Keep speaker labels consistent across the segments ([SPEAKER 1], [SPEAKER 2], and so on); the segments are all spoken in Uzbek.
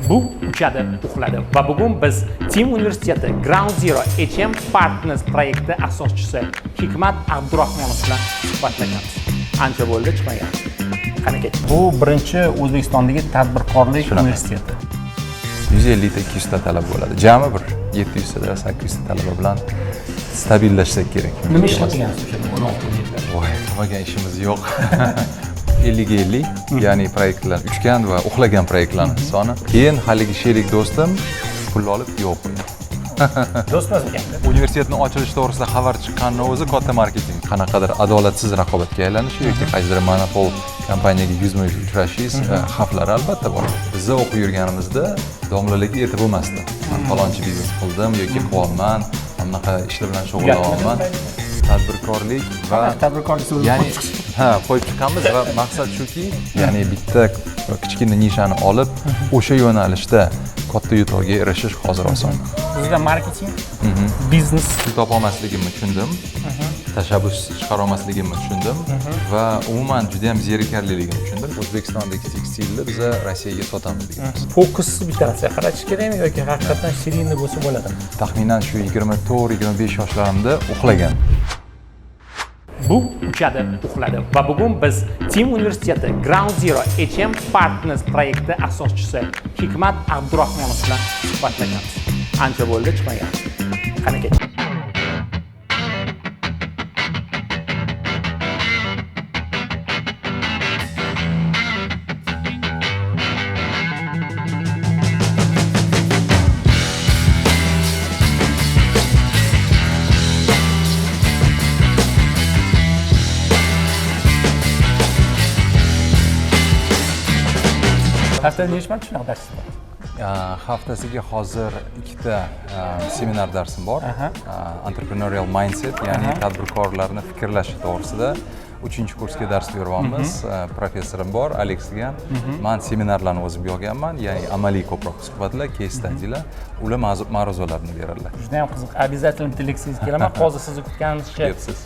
[SPEAKER 1] Bu uchadi, uxladi. Va bugun biz Team universiteti Ground Zero HM Partners proyekti asoschisi Hikmat Abdurahmonov bilan suhbatlashamiz. Ancha bo'ldi chiqmagan. Qani ket. Bu birinchi O'zbekistondagi tadbirkorlik universiteti.
[SPEAKER 2] 150 ta, 200 ta talaba bo'ladi. Jami bir 700 ta, 800 ta talaba bilan stabillashsak kerak.
[SPEAKER 1] Nima ishlab qilgansiz o'sha 16 yilda?
[SPEAKER 2] Voy, qilmagan ishimiz yo'q. 50 ga 50, ya'ni proyektlar uchgan va uxlagan proyektlarni soni. Keyin haligi sherik do'stim pul olib yo'q qo'ydi.
[SPEAKER 1] Do'stmiz ekan.
[SPEAKER 2] Universitetni ochilishi to'g'risida xabar chiqqanini o'zi katta marketing. Qanaqadir adolatsiz raqobatga aylanishi yoki qaysidir monopol kompaniyaga yuzma-yuz uchrashingiz xavflari albatta bor. Biza o'qib yurganimizda domlalarga aytib bo'lmasdi. Man falonchi biznes qildim yoki qilyapman, mana bunaqa ishlar bilan shug'ullanyapman. Tadbirkorlik va
[SPEAKER 1] Tadbirkorlik so'zi
[SPEAKER 2] ya'ni ha, qo'yib chiqqanmiz va maqsad shuki, ya'ni bitta kichkina nishani olib, o'sha yo'nalishda katta yutuqga erishish hozir oson.
[SPEAKER 1] Bizda marketing, biznes.
[SPEAKER 2] Pul topolmasligimni tushundim, tashabbus chiqarolmasligimni tushundim va umuman juda yam zerikarliligimni tushundim. O'zbekistondagi tekstilni biza Rossiyaga sotamiz deganmiz.
[SPEAKER 1] Fokusni bitta narsaga qaratish kerakmi yoki haqiqatdan серийный bo'lsa bo'ladimi?
[SPEAKER 2] Taxminan shu 24-25 yoshlarimda uxlagan.
[SPEAKER 1] Bu uchadi, uxladi. Va bugun biz Team universiteti Ground Zero HM Partners proyekti asoschisi Hikmat Abdurahmonov bilan suhbatlashamiz. Ancha bo'ldi chiqmagan. Qani ket. Haftada necha marta shunaqa dars bor?
[SPEAKER 2] Haftasiga hozir ikkita seminar darsim bor. Entrepreneurial mindset, ya'ni tadbirkorlarni fikrlashi to'g'risida uchinchi kursga dars beryapmiz. Professorim bor, Alex degan. Man seminarlarni o'zim olganman, ya'ni amaliy ko'proq suhbatlar, case studylar, ular ma'ruzalarni beradilar.
[SPEAKER 1] Juda ham qiziq. Обязательно bitta leksiyangizga kelaman. Hozir sizni kutganimizcha
[SPEAKER 2] Kelyapsiz.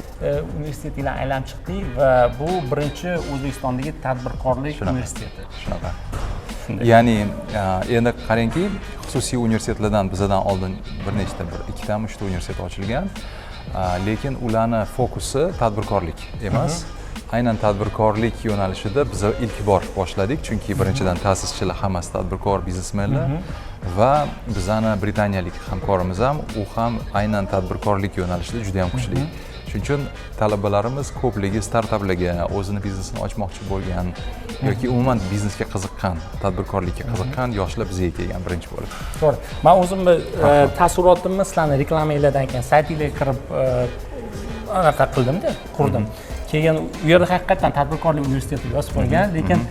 [SPEAKER 1] Universitetinglarni aylanib chiqdik va bu birinchi O'zbekistondagi tadbirkorlik universiteti.
[SPEAKER 2] Shunaqa.
[SPEAKER 1] Shunday.
[SPEAKER 2] Ya'ni endi qarangki, xususiy universitetlardan bizadan oldin bir nechta, bir ikkitami, uchta universitet ochilgan. Lekin ularni fokusi tadbirkorlik emas. Aynan tadbirkorlik yo'nalishida biz ilk bor boshladik, chunki birinchidan ta'sischilar hammasi tadbirkor biznesmenlar va bizani britaniyalik hamkorimiz ham, u ham aynan tadbirkorlik yo'nalishida juda ham kuchli. Shuning uchun talabalarimiz ko'pligi startaplarga, o'zini biznesini ochmoqchi bo'lgan yoki umuman biznesga qiziqqan, tadbirkorlikka qiziqqan yoshlar bizga kelgan birinchi bo'lib.
[SPEAKER 1] To'g'ri. Man o'zimni taassurotimni sizlarni reklamanglardan keyin saytinglarga kirib anaqa qildimda, qurdim. Keyin u yerda haqiqatdan tadbirkorlik universiteti yozib qo'ygan, lekin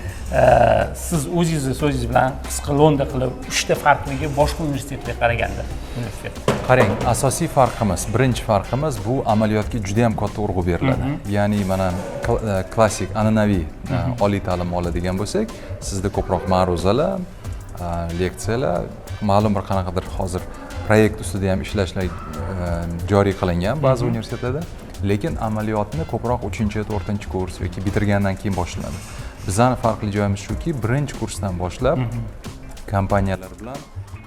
[SPEAKER 1] siz o'zingizni so'zingiz bilan qisqa lo'nda qilib uchta farqligi boshqa universitetga qaraganda universitet.
[SPEAKER 2] Qarang, asosiy farqimiz, birinchi farqimiz bu amaliyotga juda ham katta urg'u beriladi. Ya'ni mana klassik, an'anaviy oliy ta'lim oladigan bo'lsak, sizda ko'proq ma'ruzalar, leksiyalar, ma'lum bir qanaqadir hozir proyekt ustida ham ishlashlar joriy qilingan ba'zi universitetlarda, lekin amaliyotni ko'proq uchinchi, to'rtinchi kurs yoki bitirgandan keyin boshlanadi. Bizani farqli joyimiz shuki, birinchi kursdan boshlab kompaniyalar bilan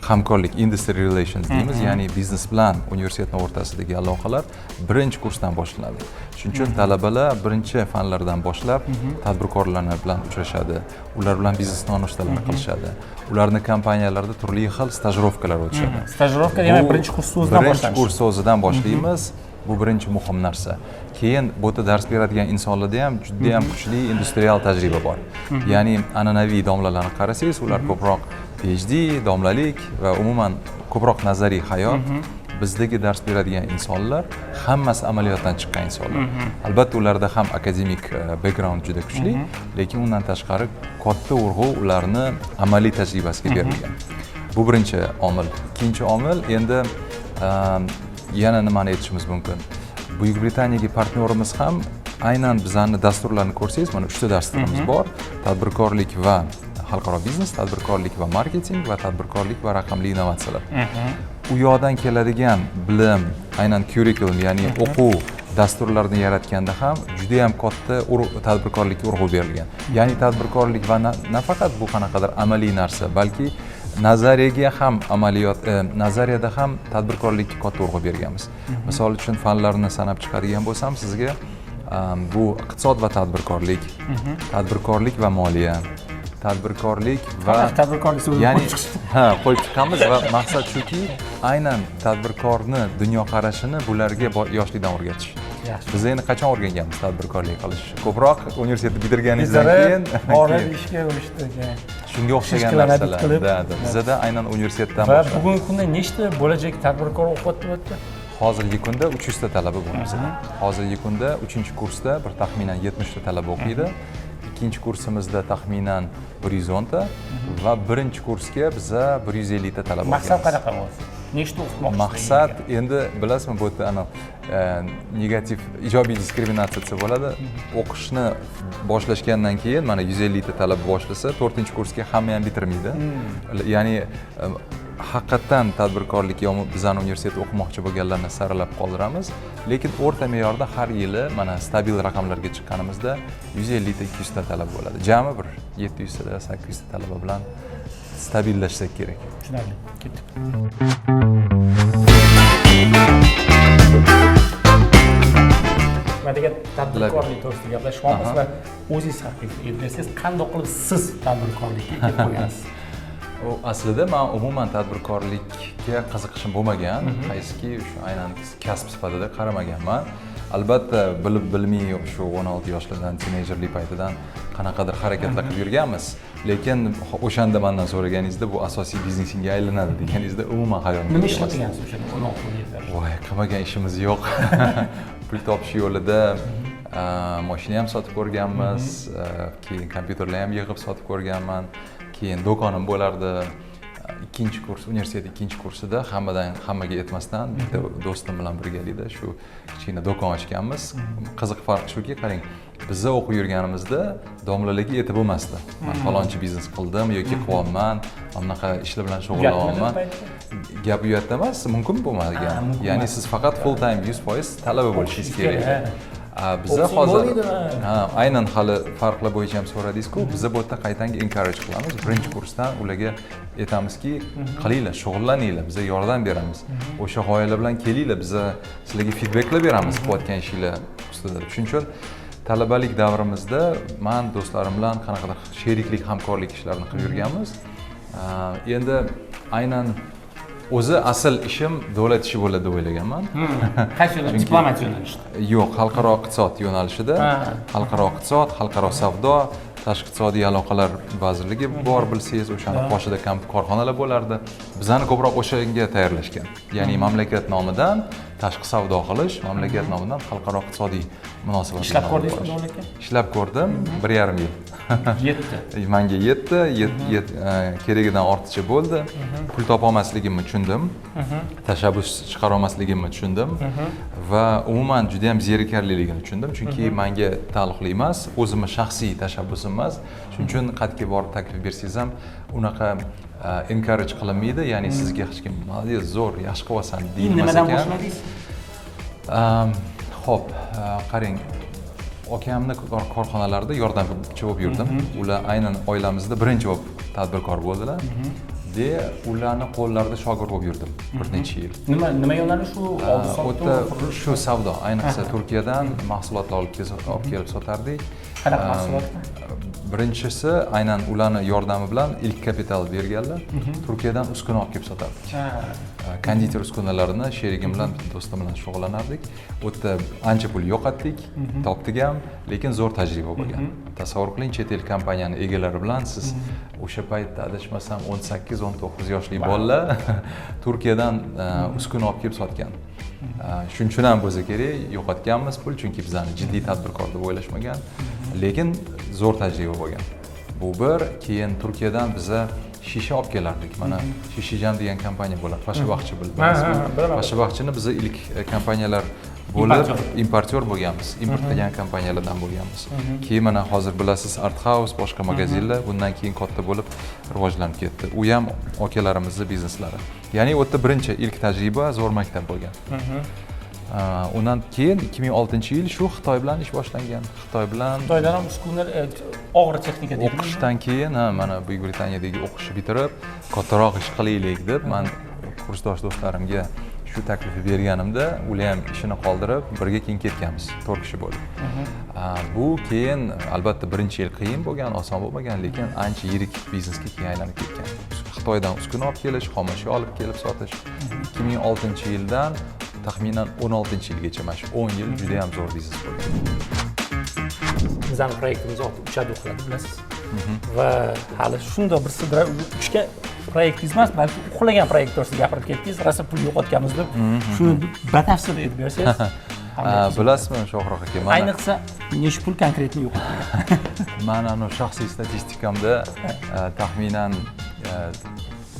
[SPEAKER 2] hamkorlik, industry relations deymiz, ya'ni biznes bilan universitetni o'rtasidagi aloqalar birinchi kursdan boshlanadi. Shuning uchun talabalar birinchi fanlardan boshlab tadbirkorlar bilan uchrashadi, ular bilan biznes nonushtalar qilishadi, ularni kompaniyalarda turli xil stajirovkalar o'tishadi.
[SPEAKER 1] Stajirovka demak
[SPEAKER 2] Bu
[SPEAKER 1] birinchi kurs o'zidan
[SPEAKER 2] birinchi
[SPEAKER 1] boshlanishi.
[SPEAKER 2] kurs o'zidan boshlaymiz. Bu birinchi muhim narsa. Keyin bu yerda dars beradigan insonlarda ham juda ham kuchli industrial tajriba bor. Ya'ni an'anaviy domlalarni qarasangiz, ular ko'proq PhD, domlalik va umuman ko'proq nazariy hayot. Bizdagi dars beradigan insonlar hammasi amaliyotdan chiqqan insonlar. Albatta ularda ham akademik background juda kuchli, lekin undan tashqari katta urg'u ularni amaliy tajribasiga berilgan. Bu birinchi omil. Ikkinchi omil endi yana nimani aytishimiz mumkin? Buyuk Britaniyadagi partnyorimiz ham aynan bizani dasturlarni ko'rsangiz, mana uchta dasturimiz bor: tadbirkorlik va xalqaro biznes, tadbirkorlik va marketing va tadbirkorlik va raqamli innovatsiyalar. U yoqdan keladigan bilim, aynan curriculum, ya'ni o'quv dasturlarini yaratganda ham juda yam katta tadbirkorlikka urg'u berilgan. Ya'ni tadbirkorlik va nafaqat bu qanaqadir amaliy narsa, balki Nazariyaga ham amaliyot, nazariyada ham tadbirkorlikka katta urg'u berganmiz. Misol uchun, fanlarni sanab chiqadigan bo'lsam sizga, bu iqtisod va tadbirkorlik, tadbirkorlik va moliya, tadbirkorlik va
[SPEAKER 1] Faqat tadbirkorlik so'zini
[SPEAKER 2] ya'ni
[SPEAKER 1] qo'yib chiqish.
[SPEAKER 2] Ha, qo'yib chiqqanmiz va maqsad shuki, aynan tadbirkorni dunyoqarashini bularga yoshlikdan o'rgatish. Biz endi qachon o'rganganmiz tadbirkorlik qilish? Ko'proq universitetni bitirganingizdan keyin.
[SPEAKER 1] Bitirib borib ishga urishdi.
[SPEAKER 2] Shunga o'xshagan
[SPEAKER 1] Shishkalarni
[SPEAKER 2] narsalar.
[SPEAKER 1] qilib.
[SPEAKER 2] Да, bizada aynan universitetdan
[SPEAKER 1] Va
[SPEAKER 2] boshlanadi.
[SPEAKER 1] bugungi kunda nechta bo'lajak tadbirkor o'qiyapti bu yerda?
[SPEAKER 2] Hozirgi kunda 300 ta talaba bor bizada. Hozirgi kunda uchinchi kursda bir taxminan 70 ta talaba o'qiydi, ikkinchi kursimizda taxminan 110 ta va birinchi kursga biza 150 ta talaba
[SPEAKER 1] Maqsad
[SPEAKER 2] olganmiz.
[SPEAKER 1] qanaqa o'zi, nechta o'qitmoqchisiz?
[SPEAKER 2] Maqsad, endi bilasizmi, bu yerda anavi negativ, ijobiy diskriminatsiya desa bo'ladi. O'qishni boshlashgandan keyin, mana, 150 ta talaba boshlasa, to'rtinchi kursga hamma ham bitirmaydi. Ya'ni haqiqatdan tadbirkorlik yo bizani universitetda o'qimoqchi bo'lganlarni saralab qoldiramiz, lekin o'rta me'yorda har yili, mana, stabil raqamlarga chiqqanimizda 150 ta, 200 ta talaba bo'ladi. Jami bir 700 ta, 800 ta talaba bilan stabillashsak kerak.
[SPEAKER 1] Tushunarli, ketdik. Man degan tadbirkorlik to'g'risida gaplashyapmiz va o'zingiz haqingizda aytib bersangiz, qandoq qilib siz tadbirkorlikka kelib qolgansiz?
[SPEAKER 2] U aslida man umuman tadbirkorlikka qiziqishim bo'lmagan, qaysiki shu aynan kasb sifatida qaramaganman. Albatta, bilib bilmay shu 16 yoshlardan, tineyjerlik paytidan qanaqadir harakatlar qilib yurganmiz, lekin o'shanda mandan so'raganingizda, bu asosiy biznesingga aylanadi deganingizda, umuman xayolimga
[SPEAKER 1] Nima
[SPEAKER 2] kelmasdi.
[SPEAKER 1] ishlab o'shanda, 16 yilda?
[SPEAKER 2] Voy, qilmagan ishimiz yo'q pul topish yo'lida. Moshina ham sotib ko'rganmiz, keyin kompyuterlar ham yig'ib sotib ko'rganman, keyin do'konim bo'lardi. Ikkinchi kurs, universitet ikkinchi kursida hammadan, hammaga aytmasdan bitta do'stim bilan birgalikda shu kichkina do'kon ochganmiz. Qiziq farq shuki, qarang, biza o'qib yurganimizda domlalarga aytib bo'lmasdi, man falonchi biznes qildim yoki qilyapman, mana bunaqa ishlar bilan shug'ullanyapman. Gap uyatda emas, mumkin bo'lmagan.
[SPEAKER 1] Ha, mumkin
[SPEAKER 2] Ya'ni
[SPEAKER 1] emas.
[SPEAKER 2] siz faqat full time, 100% talaba bo'lishingiz kerak.
[SPEAKER 1] Kerak.
[SPEAKER 2] A, biza
[SPEAKER 1] O'qisang
[SPEAKER 2] hozir
[SPEAKER 1] bo'lmaydimi?
[SPEAKER 2] Ha, aynan hali farqlar bo'yicha ham so'radingiz-ku. Biza bu yerda qaytanga encourage qilamiz. Birinchi kursdan ularga aytamizki, qilinglar, shug'ullaninglar, biza yordam beramiz, o'sha g'oyalar bilan kelinglar, biza sizlarga feedbacklar beramiz qilayotgan ishinglar ustida. Shuning uchun talabalik davrimizda man do'stlarim bilan qanaqadir sheriklik, hamkorlik ishlarini qilib yurganmiz. A, endi aynan o'zi asl ishim davlat ishi bo'ladi deb o'ylaganman.
[SPEAKER 1] Qaysi yo'nalish, diplomatiya yo'nalishida?
[SPEAKER 2] Yo'q, xalqaro iqtisod yo'nalishida. Xalqaro iqtisod, xalqaro savdo, tashqi iqtisodiy aloqalar vazirligi bor, bilsangiz, o'shani qoshida korxonalar bo'lardi. Bizani ko'proq o'shanga tayyorlashgan, ya'ni mamlakat nomidan tashqi savdo qilish, mamlakat nomidan xalqaro iqtisodiy munosabatlar.
[SPEAKER 1] Ishlab ko'rdingizmi davlatga?
[SPEAKER 2] Ishlab ko'rdim 1,5 yil.
[SPEAKER 1] Yetdi?
[SPEAKER 2] Manga yetdi, keragidan ortiqcha bo'ldi. Pul topolmasligimni tushundim, tashabbus chiqarolmasligimni tushundim va umuman juda yam zerikarliligini tushundim, chunki manga taalluqli emas, o'zimni shaxsiy tashabbusim emas. Shuning uchun qayerga borib taklif bersangiz ham unaqa encourage qilinmaydi, ya'ni sizga hech kim "Молодец, zo'r, yaxshi qilyapsan" deyilmas
[SPEAKER 1] Nimadan
[SPEAKER 2] ekan.
[SPEAKER 1] boshladingiz?
[SPEAKER 2] Ho'p, qarang, akamni korxonalarida yordamchi bo'lib yurdim. Ular aynan oilamizda birinchi bo'lib tadbirkor bo'ldilar. De ularni qo'llarida shogird bo'lib yurdim bir necha yil.
[SPEAKER 1] Nima yo'nalish u, oldi
[SPEAKER 2] U
[SPEAKER 1] sotdi?
[SPEAKER 2] yerda shu savdo, ayniqsa Turkiyadan mahsulotlar olib kelib sotardik.
[SPEAKER 1] Qanaqa mahsulotlar?
[SPEAKER 2] Birinchisi, aynan ularni yordami bilan ilk kapital berganlar, Turkiyadan uskuna olib kelib sotardik. Konditer uskunalarini sherigim bilan, bitta do'stim bilan shug'ullanardik. U yerda ancha pul yo'qotdik, topdik ham, lekin zo'r tajriba bo'lgan. Tasavvur qiling, chet el kompaniyani egalari bilan siz o'sha paytda, adashmasam, 18-19 yoshli bolalar Turkiyadan uskuna olib kelib sotgan. Shuning uchun ham bo'lsa kerak, yo'qotganmiz pul, chunki bizani jiddiy tadbirkor deb o'ylashmagan, lekin zo'r tajriba bo'lgan. Bu bir. Keyin Turkiyadan biza shisha olib kelardik. Mana, Shishijan degan kompaniya bo'ladi, Pashabaqchi, bilasizmi?
[SPEAKER 1] Ha, bilaman.
[SPEAKER 2] Pashabaqchini biza ilk kompaniyalar bo'lib
[SPEAKER 1] Importyor.
[SPEAKER 2] Importyor bo'lganmiz, import qilgan kompaniyalardan bo'lganmiz. Keyin, mana, hozir bilasiz, Art House, boshqa magazinlar bundan keyin katta bo'lib rivojlanib ketdi. U ham akalarimizni bizneslari. Ya'ni u yerda birinchi ilk tajriba zo'r maktab bo'lgan. Undan keyin 2006-yil shu Xitoy bilan ish boshlangan. Xitoy bilan.
[SPEAKER 1] Xitoydan ham uskunalar, og'ir texnika deydimi?
[SPEAKER 2] O'qishdan keyin, ha, mana Buyuk Britaniyadagi o'qishni bitirib, kattaroq ish qilaylik deb man kursdosh do'stlarimga shu taklifni berganimda, ular ham ishini qoldirib, birga keyin ketganmiz, 4 kishi bo'lib. Bu keyin albatta birinchi yil qiyin bo'lgan, oson bo'lmagan, lekin ancha yirik biznesga keyin aylanib ketgan. Xitoydan uskuna olib kelish, xomashyo olib kelib sotish. 2006-yildan taxminan 16-yilgacha, mana shu 10 yil juda ham zo'r biznes bo'lgan.
[SPEAKER 1] Bizani proyektimiz uchadi, uxladi, bilasiz. Va hali shundoq bir sidra uchgan proyektingiz emas, balki uxlagan proyekt to'g'risida gapirib ketdingiz, rosa pul yo'qotganmiz deb. Shuni batafsil aytib bersangiz.
[SPEAKER 2] Bilasizmi, Shohruh aka, mana
[SPEAKER 1] Ayniqsa necha pul конкретно yo'qotgan?
[SPEAKER 2] Mani anavi shaxsiy statistikamda taxminan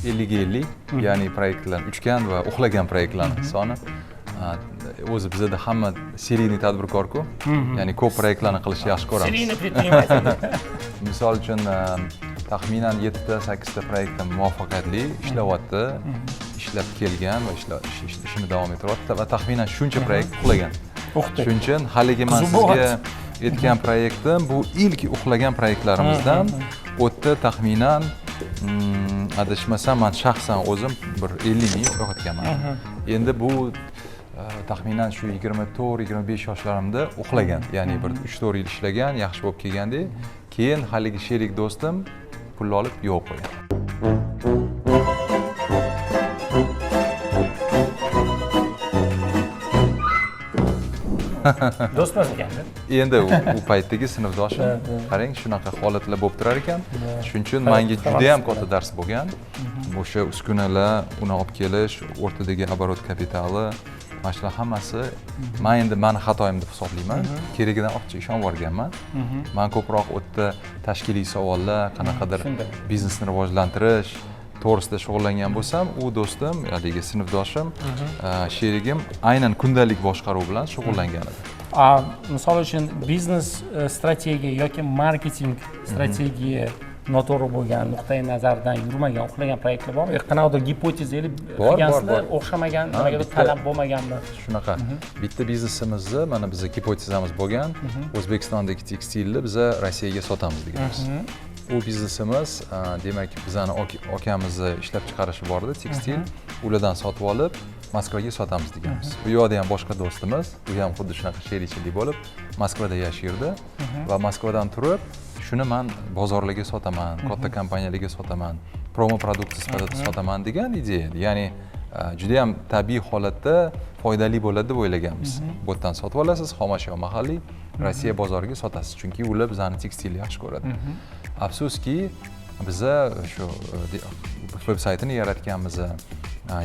[SPEAKER 2] 50ga 50, ya'ni proyektlar uchgan va uxlagan proyektlarni soni. O'zi bizada hamma серийный tadbirkorku, ya'ni ko'p proyektlarni qilishni yaxshi ko'ramiz.
[SPEAKER 1] Серийный предприниматель.
[SPEAKER 2] Misol uchun, taxminan yettita, sakkizta proyektim muvaffaqiyatli ishlayapti, ishlab kelgan va ishini davom ettiryapti va taxminan shuncha proyekt uxlagan.
[SPEAKER 1] Uxdi.
[SPEAKER 2] Shuning uchun haligi man
[SPEAKER 1] Qiziq
[SPEAKER 2] sizga
[SPEAKER 1] bo'lyapti.
[SPEAKER 2] aytgan proyektim bu ilk uxlagan proyektlarimizdan. U yerda taxminan, adashmasam, man shaxsan o'zim bir 50 ming yo'qotganman. Endi bu taxminan shu 24-25 yoshlarimda uxlagan, ya'ni bir 3-4 yil ishlagan, yaxshi bo'lib kelganda, keyin haligi sherik do'stim pulni olib yo'q qo'ygan.
[SPEAKER 1] Do'st emas ekanda.
[SPEAKER 2] Endi u paytdagi sinfdoshim. Qarang, shunaqa holatlar bo'lib turar ekan. Shuning uchun manga juda ham katta dars bo'lgan o'sha uskunalar, uni olib kelish, o'rtadagi оборот kapitali, mana shular hammasi. Man endi mani xatoyim deb hisoblayman, keragidan ortiqcha ishonib yuborganman. Man ko'proq u yerda tashkiliy savollar, qanaqadir
[SPEAKER 1] Shunday.
[SPEAKER 2] biznesni rivojlantirish to'g'risida shug'ullangan bo'lsam, u do'stim, haligi sinfdoshim, sherigim aynan kundalik boshqaruv bilan shug'ullangan edi.
[SPEAKER 1] Misol uchun, biznes strategiya yoki marketing strategiya noto'g'ri bo'lgan nuqtai nazardan yurmagan, uxlagan proyektlar bormi yoki qanaqadir gipotezali
[SPEAKER 2] Bor,
[SPEAKER 1] qilgansizlar,
[SPEAKER 2] bor, bor.
[SPEAKER 1] o'xshamagan,
[SPEAKER 2] Ha,
[SPEAKER 1] nimagadir talab bo'lmaganmi?
[SPEAKER 2] Shunaqa bitta biznesimizni, mana biza gipotezamiz bo'lgan: O'zbekistondagi tekstilni biza Rossiyaga sotamiz deganmiz. U biznesimiz, demak, bizani akamizni ishlab chiqarishi bor edi tekstil, ulardan sotib olib, Moskvaga sotamiz deganmiz. U yoqda ham boshqa do'stimiz, u ham xuddi shunaqa sherikchilik bo'lib, Moskvada yashaydi va Moskvadan turib shuni man bozorlarga sotaman, katta kompaniyalarga sotaman, promo produksiya sifatida sotaman degan ideya edi. Ya'ni juda yam tabiiy holatda foydali bo'ladi deb o'ylaganmiz. Bu yerdan sotib olasiz, xomashyo mahalliy, Rossiya bozoriga sotasiz, chunki ular bizani tekstilni yaxshi ko'radi. Afsuski, biza shu veb saytini yaratganmiz,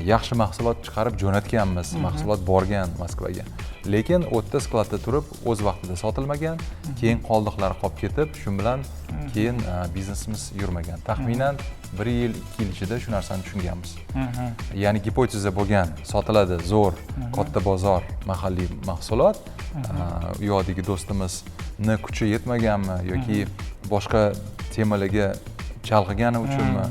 [SPEAKER 2] yaxshi mahsulot chiqarib jo'natganmiz, mahsulot borgan Moskvaga, lekin u yerda skladda turib o'z vaqtida sotilmagan, keyin qoldiqlar qolib ketib, shu bilan keyin biznesimiz yurmagan. Taxminan bir yil, 2 yil ichida shu narsani tushunganmiz. Ya'ni gipoteza bo'lgan, sotiladi, zo'r, katta bozor, mahalliy mahsulot. U yoqdagi do'stimizni kuchi yetmaganmi yoki boshqa temalarga chalg'igani uchunmi,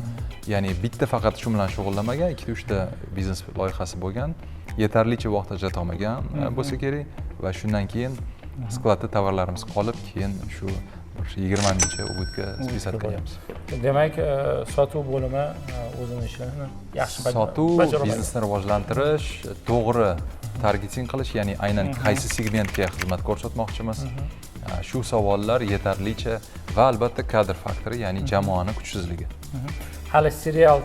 [SPEAKER 2] ya'ni bitta faqat shu bilan shug'ullanmagan, ikkita, uchta biznes loyihasi bo'lgan, yetarlicha vaqt ajrata olmagan bo'lsa kerak va shundan keyin skladda tovarlarimiz qolib, keyin shu bir 20 mingcha убытка списать qilganmiz.
[SPEAKER 1] Demak, sotuv bo'limi o'zini ishini yaxshi
[SPEAKER 2] Sotuv,
[SPEAKER 1] bajara olmagan.
[SPEAKER 2] Biznesni rivojlantirish, to'g'ri targeting qilish, ya'ni aynan qaysi segmentga xizmat ko'rsatmoqchimiz, shu savollar yetarlicha va albatta kadr faktori, ya'ni jamoani kuchsizligi.
[SPEAKER 1] Hali serial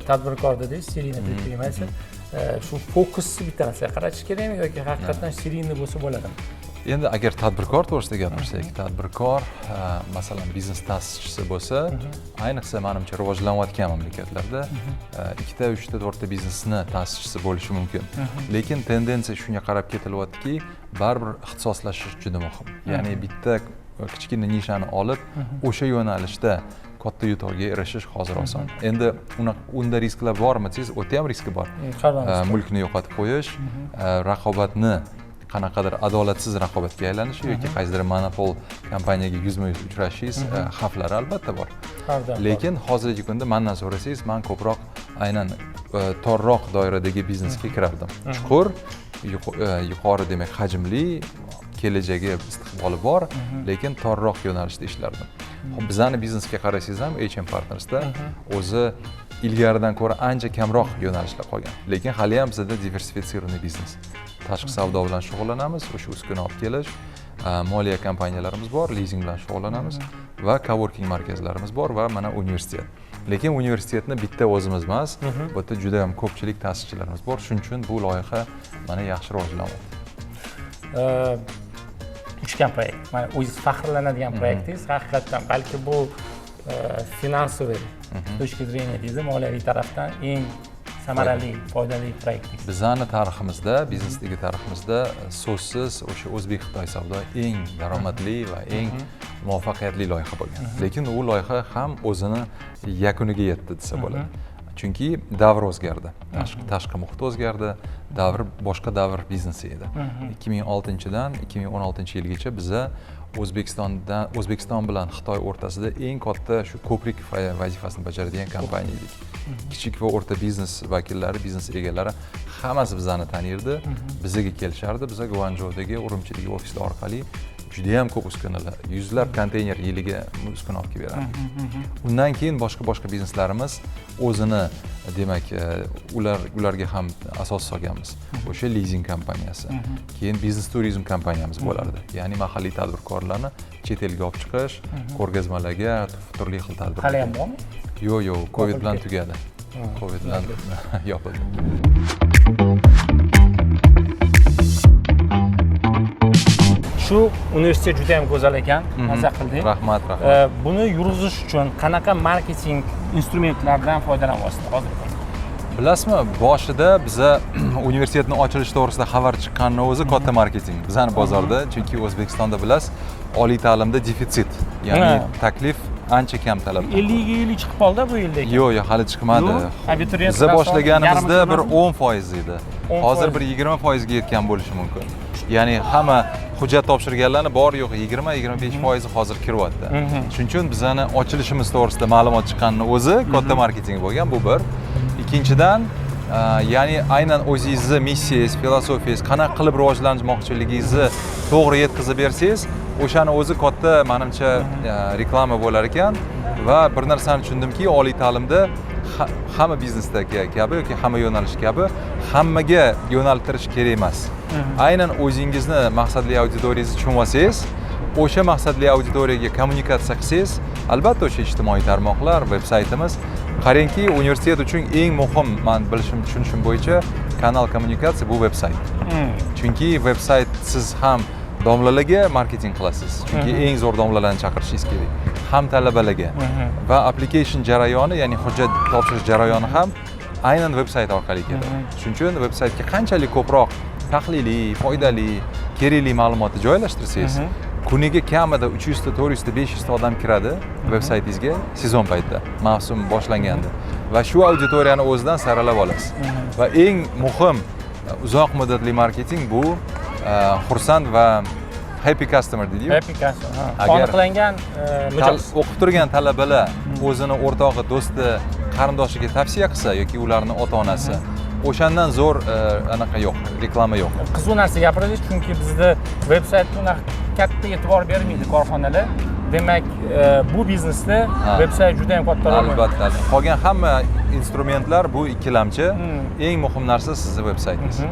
[SPEAKER 1] tadbirkor dedingiz, серийный предприниматель. Shu fokusni bitta narsaga qaratish kerakmi yoki haqiqatdan серийный bo'lsa bo'ladimi?
[SPEAKER 2] Endi agar tadbirkor to'g'risida gapirsak, tadbirkor, masalan, biznes ta'sischisi bo'lsa, ayniqsa, manimcha, rivojlanayotgan mamlakatlarda ikkita, uchta, to'rtta biznesni ta'sischisi bo'lishi mumkin. Lekin tendensiya shunga qarab ketilyaptiki, baribir ixtisoslashish juda muhim. Ya'ni bitta kichkina nishani olib, o'sha yo'nalishda katta yutuqga erishish hozir oson. Endi unda risklar bormi desangiz, u yerda ham riski bor.
[SPEAKER 1] Har doim.
[SPEAKER 2] Mulkni yo'qotib qo'yish, raqobatni qanaqadir adolatsiz raqobatga aylanishi yoki qaysidir monopol kompaniyaga yuzma yuz uchrashingiz xavflari albatta bor.
[SPEAKER 1] Har doim bor.
[SPEAKER 2] Lekin hozirgi kunda mandan so'rasangiz, man ko'proq aynan torroq doiradagi biznesga kirardim, chuqur. Yuqori, demak, hajmli, kelajagi, istiqboli bor, lekin torroq yo'nalishda ishlardim. Hop, bizani biznesga qarasangiz ham, HM Partnersda o'zi ilgaridan ko'ra ancha kamroq yo'nalishlar qolgan, lekin hali ham bizada диверсифицированный biznes: tashqi savdo bilan shug'ullanamiz, o'sha uskuna olib kelish, moliya kompaniyalarimiz bor, lizing bilan shug'ullanamiz va coworking markazlarimiz bor va mana universitet. Lekin universitetni bitta o'zimiz emas, bu yerda juda ham ko'pchilik ta'sischilarimiz bor. Shuning uchun bu loyiha mana yaxshi rivojlanyapti.
[SPEAKER 1] Uchgan proyekt, mana o'zingiz faxrlanadigan proyektingiz haqiqatdan, balki bu финансовый точки зрения deydi, moliyaviy tarafdan eng samarali, foydali proyektingiz.
[SPEAKER 2] Bizani tariximizda, biznesdagi tariximizda so'zsiz o'sha o'zbek xitoy savdo eng daromadli va eng muvaffaqiyatli loyiha bo'lgan. Lekin u loyiha ham o'zini yakuniga yetdi desa bo'ladi, chunki davr o'zgardi, tashqi muhit o'zgardi, davr boshqa, davr biznesi edi. 2006-dan 2016-yilgacha biza O'zbekiston bilan Xitoy o'rtasida eng katta shu ko'prik vazifasini bajaradigan kompaniya edik. Kichik va o'rta biznes vakillari, biznes egalari hammasi bizani tanirdi, bizaga kelishardi. Biza Guanjoudagi, Urumchidagi ofislar orqali judayam ko'p uskunalar, yuzlab konteyner yiliga uskuna olib kelib berardik. Undan keyin boshqa boshqa bizneslarimiz o'zini, demak, ularga ham asos solganmiz. O'sha lizing kompaniyasi, keyin biznes turizm kompaniyamiz bo'lardi, ya'ni mahalliy tadbirkorlarni chet elga olib chiqish, ko'rgazmalarga, turli xil tadbirlarga.
[SPEAKER 1] Hali ham bormi?
[SPEAKER 2] Yo'q, covid bilan
[SPEAKER 1] Yopilib.
[SPEAKER 2] Tugadi, covid bilan yopildi.
[SPEAKER 1] Shu universitet juda yam go'zal ekan, maza qildik.
[SPEAKER 2] Rahmat, rahmat.
[SPEAKER 1] Buni yurg'izish uchun qanaqa marketing instrumentlaridan foydalanyapsiz hozir?
[SPEAKER 2] Bilasizmi, boshida biza universitetni ochilishi to'g'risida xabar chiqqanini o'zi katta marketing bizani bozorda, chunki O'zbekistonda, bilasiz, oliy ta'limda defitsit, ya'ni taklif ancha kam talabdan.
[SPEAKER 1] 50ga 50 chiqib qoldi bu yilda.
[SPEAKER 2] Yo'q, hali chiqmadi.
[SPEAKER 1] Yo'q, abituriyentlar
[SPEAKER 2] Biza
[SPEAKER 1] soni
[SPEAKER 2] boshlaganimizda
[SPEAKER 1] yarmi
[SPEAKER 2] bir
[SPEAKER 1] chiqmadimi?
[SPEAKER 2] 10% edi.
[SPEAKER 1] 10%.
[SPEAKER 2] Hozir bir 20%ga yetgan bo'lishi mumkin. Ya'ni hamma hujjat topshirganlarni bor yo'g'i 20-25 foizi hozir kiryapti. Shuning uchun bizani ochilishimiz to'g'risida ma'lumot chiqqanini o'zi katta marketing bo'lgan, bu bir. Ikkinchidan, ya'ni aynan o'zingizni missiyangiz, filosofiyangiz, qanaqa qilib rivojlanmoqchiligingizni to'g'ri yetkazib bersangiz, o'shani o'zi katta, manimcha, reklama bo'lar ekan. Va bir narsani tushundimki, oliy ta'limda hamma biznesdagi kabi yoki hamma yo'nalish kabi hammaga yo'naltirish kerak emas. Aynan o'zingizni maqsadli auditoriyangizni tushunib olsangiz, o'sha maqsadli auditoriyaga kommunikatsiya qilsangiz, albatta o'sha ijtimoiy tarmoqlar, veb saytimiz. Qarangki, universitet uchun eng muhim, man bilishim, tushunishim bo'yicha, kanal kommunikatsiya bu veb sayt. Chunki veb saytsiz ham domlalarga marketing qilasiz, chunki eng zo'r domlalarni chaqirishingiz kerak, ham talabalarga va application jarayoni, ya'ni hujjat topshirish jarayoni ham aynan veb sayt orqali keladi. Shuning uchun veb saytga qanchalik ko'proq tahliliy, foydali, kerakli ma'lumotni joylashtirsangiz, kuniga kamida 300 ta, 400 ta, 500 ta odam kiradi veb saytingizga sezon paytida, mavsum boshlanganda, va shu auditoriyani o'zidan saralab olasiz. Va eng muhim uzoq muddatli marketing bu xursand va happy customer deydiyu.
[SPEAKER 1] Happy customer, ha.
[SPEAKER 2] Agar
[SPEAKER 1] Qoniqlangan mijoz.
[SPEAKER 2] O'qib turgan talabalar o'zini o'rtog'i, do'sti, qarindoshiga tavsiya qilsa yoki ularni ota onasi, o'shandan zo'r anaqa yo'q, reklama yo'q.
[SPEAKER 1] Qiziq narsa gapirdingiz, chunki bizda veb saytga unaqa katta e'tibor bermaydi korxonalar. Demak, bu biznesda veb sayt juda ham katta rol o'ynaydi.
[SPEAKER 2] Albatta, qolgan hamma instrumentlar bu ikkilamchi, eng muhim narsa sizni veb saytingiz.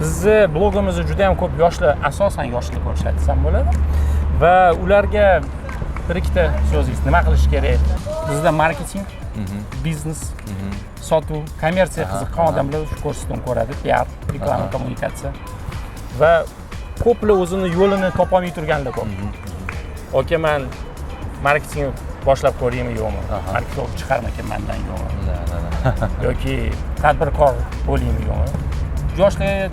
[SPEAKER 1] Bizni blogimizni juda ham ko'p yoshlar, asosan yoshlar ko'rishadi desam bo'ladi, va ularga bir ikkita so'zingiz, nima qilish kerak? Bizda marketing, biznes, sotuv, kommersiya qiziqqan odamlar shu ko'rsatuvni ko'radi, piar, reklama, kommunikatsiya, va ko'plar o'zini yo'lini topolmay turganlar ko'p. Aka, man marketing boshlab ko'raymi, yo'qmi, marketolog chiqarmikan mandan, yo'qmi,
[SPEAKER 2] Na, na, na.
[SPEAKER 1] yoki tadbirkor bo'laymi, yo'qmi? Yoshlarga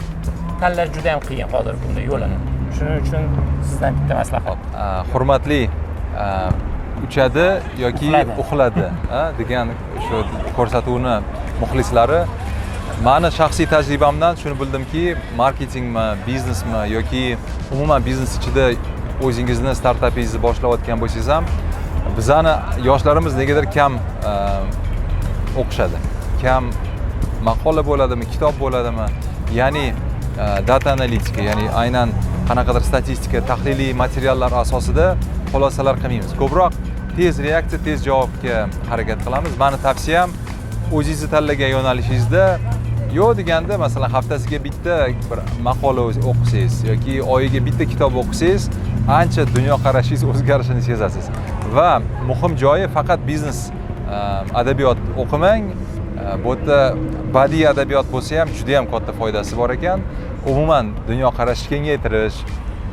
[SPEAKER 1] tanlash juda ham qiyin hozir bunda yo'lini. Shuning uchun sizdan bitta maslahat.
[SPEAKER 2] Hurmatli "Uchadi yoki
[SPEAKER 1] uxladi"
[SPEAKER 2] "Uxladi" degan shu ko'rsatuvni muxlislari, mani shaxsiy tajribamdan shuni bildimki, marketingmi, biznesmi yoki umuman biznes ichida o'zingizni startapingizni boshlayotgan bo'lsangiz ham, bizani yoshlarimiz negadir kam o'qishadi, kam maqola bo'ladimi, kitob bo'ladimi, ya'ni Data analitika, ya'ni aynan qanaqadir statistika, tahliliy materiallar asosida xulosalar qilmaymiz. Ko'proq tez reaksiya, tez javobga harakat qilamiz. Mani tavsiyam, o'zingizni tanlagan yo'nalishingizda yo'q deganda, masalan, haftasiga bitta bir maqola o'qisangiz yoki oyiga bitta kitob o'qisangiz, ancha dunyoqarashingiz o'zgarishini sezasiz. Va muhim joyi, faqat biznes adabiyot o'qimang. Bu yerda badiiy adabiyot bo'lsa ham, juda yam katta foydasi bor ekan. Umuman dunyoqarashni kengaytirish,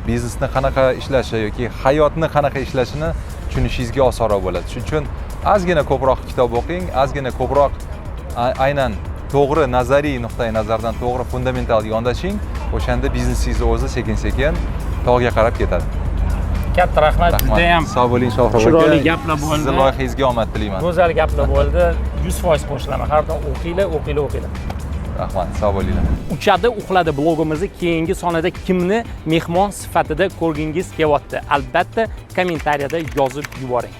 [SPEAKER 2] biznesni qanaqa ishlashi yoki hayotni qanaqa ishlashini tushunishingizga osonroq bo'ladi. Shuning uchun ozgina ko'proq kitob o'qing, ozgina ko'proq aynan to'g'ri nazariy nuqtai nazardan to'g'ri fundamental yondashing. O'shanda biznesingizni o'zi sekin sekin tog'ga qarab ketadi.
[SPEAKER 1] Katta rahmat, judayam
[SPEAKER 2] Sog' bo'ling, Shohruh aka.
[SPEAKER 1] chiroyli gaplar bo'ldi.
[SPEAKER 2] Sizni loyihangizga omad tilayman.
[SPEAKER 1] Go'zal gaplar bo'ldi. 100% qo'shilaman. Har doim o'qinglar, o'qinglar, o'qinglar.
[SPEAKER 2] Rahmat, sog' bo'linglar.
[SPEAKER 1] "Uchadi, uxladi" blogimizni keyingi sonida kimni mehmon sifatida ko'rgingiz kelyapti? Albatta, kommentariyada yozib yuboring.